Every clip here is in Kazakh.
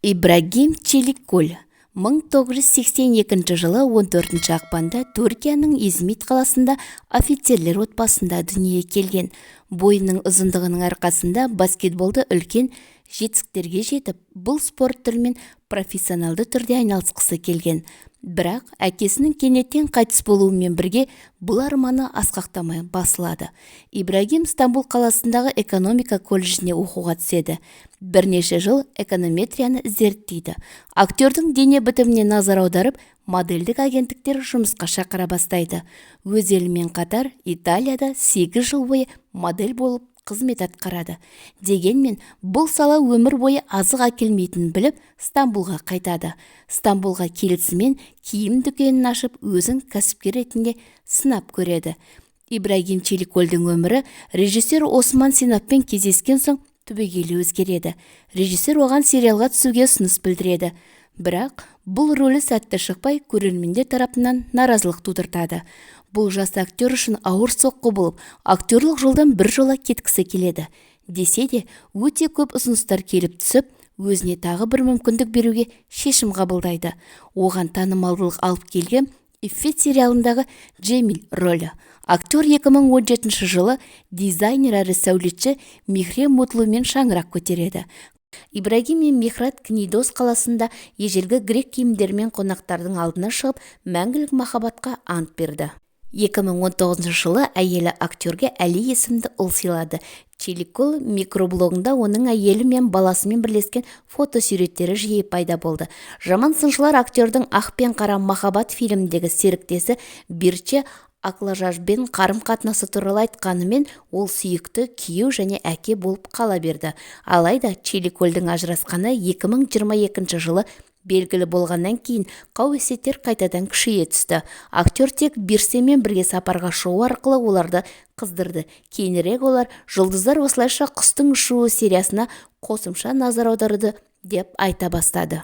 Ибрагим Челиккөл 1982 жылы 14 ақпанда Түркияның Измит қаласында офицерлер отбасында дүниеге келген. Бойының ұзындығының арқасында баскетболда үлкен жетістіктерге жетіп, бұл спорт түрімен профессионалды түрде айналысқысы келген. Бірақ әкесінің кенеттен қайтыс болуымен бірге бұл арманы асқақтамай басылады. Ибрагим Стамбул қаласындағы экономика колледжіне оқуға түседі. Бірнеше жыл эконометрияны зерттейді. Актердің дене бітіміне назар аударып, модельдік агенттіктер жұмысқа шақыра бастайды. Өз елімен қатар Италияда 8 жыл бойы модель болып қызмет атқарады. Дегенмен бұл сала өмір бойы азық әкелмейтінін біліп, Стамбулға қайтады. Стамбулға келісімен киім дүкенін ашып, өзін кәсіпкер ретінде сынап көреді. Ибрагим Челиккөлдің өмірі режиссер Осман Сенаппен кездескен соң түбегейлі өзгереді. Режиссер оған сериалға түсуге ұсыныс білдіреді. Бірақ бұл рөлі сәтті шықпай, көрермендер тарапынан наразылық тудыртады. Бұл жас актер үшін ауыр соққы болып, актерлық жолдан біржола кеткісі келеді. Десе де, өте көп ұсыныстар келіп түсіп, өзіне тағы бір мүмкіндік беруге шешім қабылдайды. Оған танымалдылық алып келген «Иффет» сериалындағы Джемил рөлі. Актер 2017 жылы дизайнер әрі сәулетші Михрем Мутлумен шаңырақ көтереді. Ибрагим мен Михрат Книдос қаласында ежелгі грек киімдерімен қонақтардың алдына шығып, мәңгілік махаббатқа ант берді. 2019 жылы әйелі актерге Әли есімді ұл сыйлады. Челиккөл микроблогында оның әйелі мен баласымен бірлескен фотосуреттері жиі пайда болды. Жаман сыншылар актердің «Ақ пен қара махаббат» фильміндегі серіктесі Бирче Аклажажбен қарым-қатынасы туралы айтқанымен, ол сүйікті күйеу және әке болып қала берді. Алайда Челиккөлдің ажырасқаны 2022 жылы белгілі болғаннан кейін қауесеттер қайтадан күшейе түсті. Актер тек Бирсемен бірге сапарға шығу арқылы оларды қыздырды. Кейінірек олар жұлдыздар осылайша «Құстың ұшуы» сериясына қосымша назар аударуды деп айта бастады.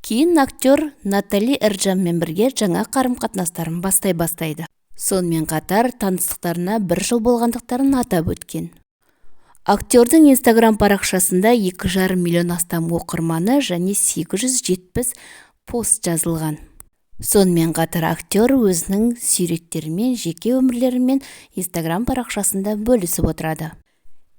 Кейін актер Натали Эрджанмен бірге жаңа қарым-қатынастарын бастай бастайды. Сонымен қатар таныстықтарына бір жыл болғандықтарын атап өткен. Актердің Инстаграм парақшасында 2,5 миллион астам оқырманы және 870 пост жазылған. Сонымен қатар актер өзінің суреттерімен, жеке өмірлерімен Инстаграм парақшасында бөлісіп отырады.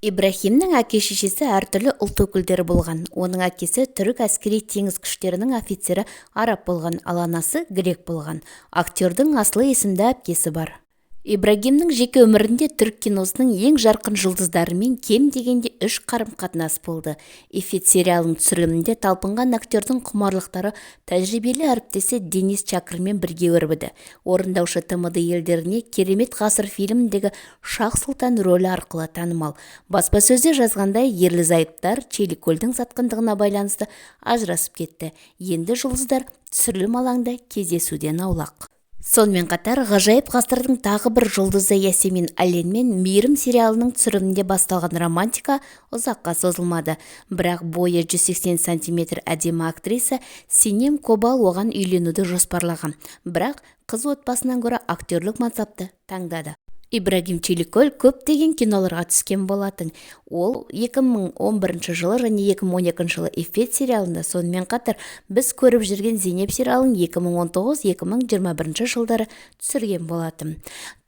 Ибрахимнің әке-шешесі әртүрлі ұлт өкілдері болған. Оның әкесі түрік әскери теңіз күштерінің офицері араб болған, ал анасы грек болған. Актердің Асылы есімді әпкесі бар. Ибрагимнің жеке өмірінде түрік киносының ең жарқын жұлдыздарымен кем дегенде үш қарым-қатынас болды. «Иффет» сериалының түсірілімінде талпынған актердің құмарлықтары тәжірибелі әріптесі Денис Чакырмен бірге өрбіді. Орындаушы ТМД елдеріне «Керемет ғасыр» фильміндегі Шах Сұлтан рөлі арқылы танымал. Баспасөзде жазғандай, ерлі-зайыптар Челиккөлдің сатқындығына байланысты ажырасып кетті. Енді жұлдыздар түсірілім алаңында кездесуден аулақ. Сонымен қатар, ғажайып ғасырдың тағы бір жұлдызы Ясемин Аленмен «Мейірім» сериалының түсірілімінде басталған романтика ұзаққа созылмады. Бірақ бойы 180 сантиметр әдемі актриса Синем Кобал оған үйленуді жоспарлаған. Бірақ қыз отбасынан гөрі актерлік мансапты таңдады. Ибрагим Челиккөл көптеген киноларға түскен болатын. Ол 2011 жылы және 2012 жылы «Иффет» сериалында, сонымен қатар біз көріп жүрген «Зейнеп» сериалын 2019-2021 жылдары түсірген болатын.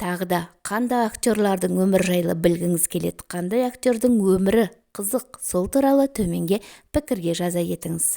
Тағы да қандай актерлардың өмірі жайлы білгіңіз келеді, қандай актердің өмірі қызық, сол туралы төменге пікірге жаза кетіңіз.